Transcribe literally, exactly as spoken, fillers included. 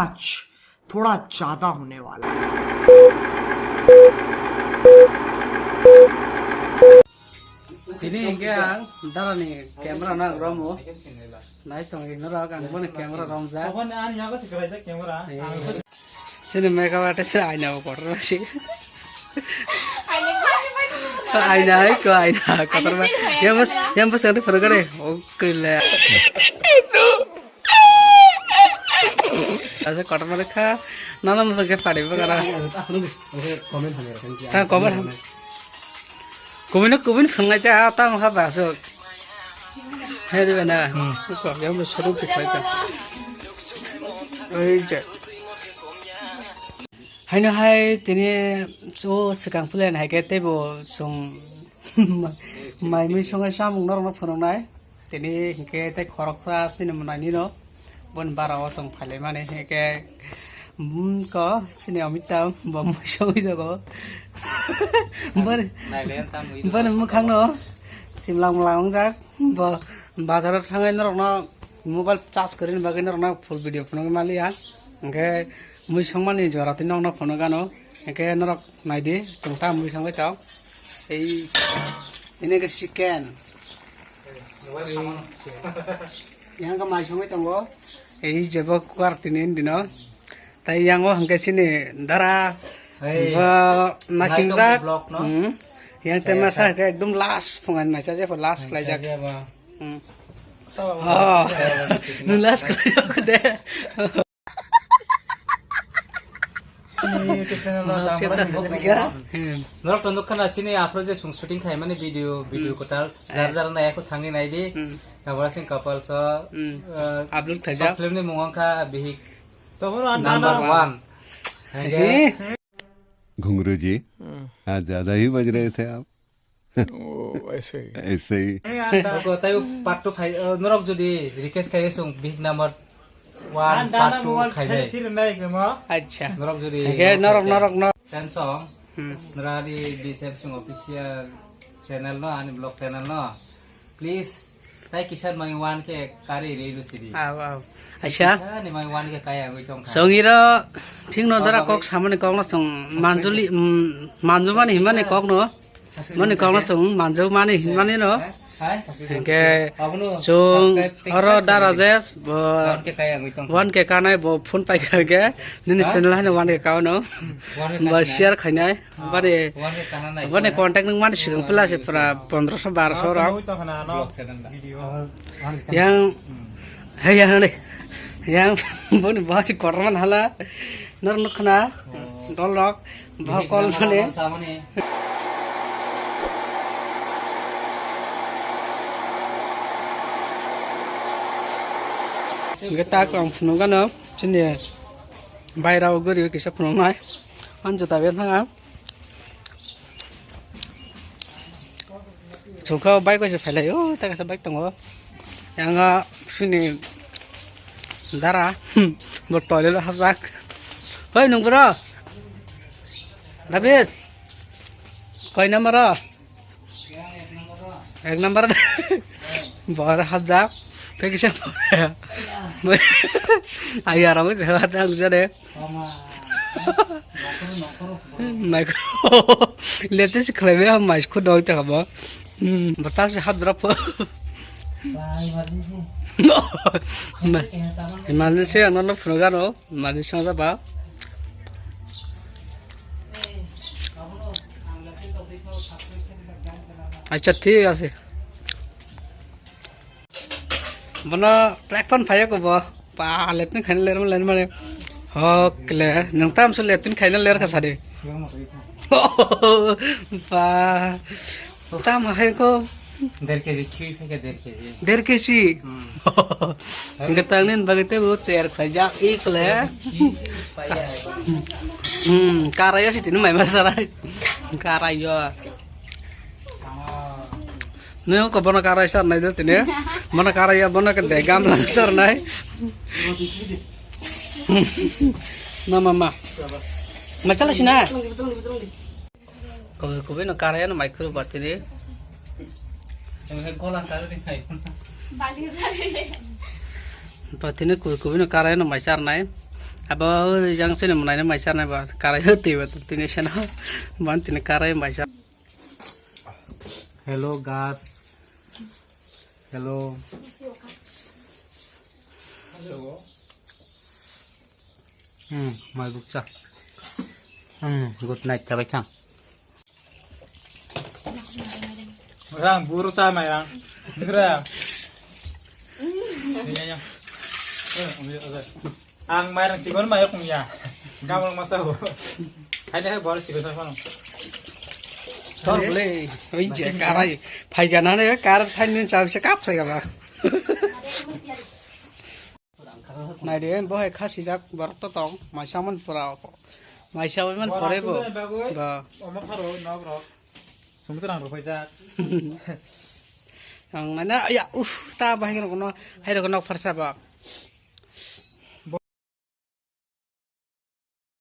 आज थोड़ा ज्यादा होने वाला है। Tini hingke ang darani camera no ang romo. Nai tong hino rok ang boni camera romjak. Aboni ani yago se kelai jak camera. Eh. Sini makeup artist aina o kotor si. Aina hai ko aina kotor ma. Yang bos yang bos nanti photo kare. Oke le. Asa kotor ma kha. Nana musa ke pare bagara. Comment hamya kan. Ha comment ham. Comment no comment phungai ta ta ma kha basok. Hai de na. Ko yang bos soru ti khai ta. Oi je. Haino hai tini o swkang phulai hai khe teibo chwng mai mui songnai chamung norokno phunuknai. Tini hinkhe tei khoroksa chini mwnai nino boni bara o chwng phailaimani hinkhe, mm, ko chini Amitabh bo mui songwi jago. Boni, boni mwkhangno simlang mlang wngjak bo bazaro thangwi norokno mobile charge kwrwini bagwi norokno full video phunukgwi maliya. Hingke mui songmani jora twi nokno phunukgano. Hingke norok naidi, chwng ta mui songwi tong. Ei, ini ke chicken. Yang ke mai songwi tongo. Ei jebo kuar tini dino. Tai yang o hingke sini dara. Hey, bo naising jak. Vlog no. Hmm. Yang te masa ke ekdom last phungan naisa je last lai jak. Hmm. Oh. Nung last lai jak de. Norok tong nukha na chini aphuru je song shooting khaimani video, video kwtal jar jar na eko thangwi naidi. Nabara sing kapal so, eh, upload khaijak. Short film ni mung wngkha Bihik. Number one. Henge. घुंगरू जी, आज ज्यादा ही बज रहे थे आप। ओ, ऐसे ही। ऐसे ही। Oko tai part two khai, eh, norok jodi request khai song Bihik number one, part two khai dai. Acha. Norok jodi hingke norok, norok, norok. Ten song. Hmm. Norok di B S F song official channel no, ani vlog channel no. Please, tai kisa mai one K kari ri ru sidi. Aw, aw. Acha. Kisa ni mai one K kaya wngwi tongkha. Songiro, thik no dara kok samani kok no song manjuli, mm, manjumani himani kok no. Mani kok no song manjumani himani no. Hingke song oro dara je bo one K kanai bo phone pai kha ke nini channel haino one K kao no. Bo share khainai. Bani, bani contact nung mani sigang pila se pura pondroso barso rok. Yang, hai yang ni, yang boni bahai korman hala, nor nukna, dol rok, bahai call mani. Geta kong phunugano, chini, baira o gori kisa phunungnai, anjo tabe thanga. Chungkha bike se phailai o, ta kaisa bike tongo. Yang sini dara, bo toilet hapjak. Hoi nung bro. David. Koi number o? Ek number. Bor hapjak. Pekisa. Ayar ang jare. Naikho, lete si khlaiwi ham mai kho doi ta bo. Hmm, bata si hap drop. Emergency ano no phone gano, emergency ano ba. Acha, thik ase. Bono track phone phaiya ko bo. Pa, leptun khaina ler, ler mane. Hok le, nang tam su leptun khaina ler kha sadi. Pa, tam hai ko. Der kg khi phai ka, der kg. Der kg. Hmm. Enggak tangnin bagate bu ter khaja ik le. Khi si phai ya. Hmm, karaya si tini mai masarai. Karaya. Nung ko bono karai sar nai do tini. Bono karai ya bono ke de gam lang sar nai. Ma, ma, ma. Ma chala sina. Kobe kobe no karai no mai khuru batini. Batini kobe kobe no karai no mai sar nai. Abo jang sini mwnai ni mai charnai ba karai ho twi ba twi ni seno ban tini karai mai char. Hello guys. Hello. Hmm, mai bukcha. Hmm, good night chabai chang. Rang buru cha mai rang. Ngra. Iya, iya. Eh, ambil, ambil. Ang mairang chikon mai kung ya. Gamol masa ho. Hai deh bor chikon sa kono. Tor bole, oi je karai. Phai gana ne kar thain nin chau se kap sai gaba. Nai de, bo hai khasi jak borok to tong, mai saman pura. Mai saman pore bo. Ba. Oma pharo no bro. Sumitra ang rufai jak. Ang mana ya uf ta bahai kono hai rok nok farsa ba.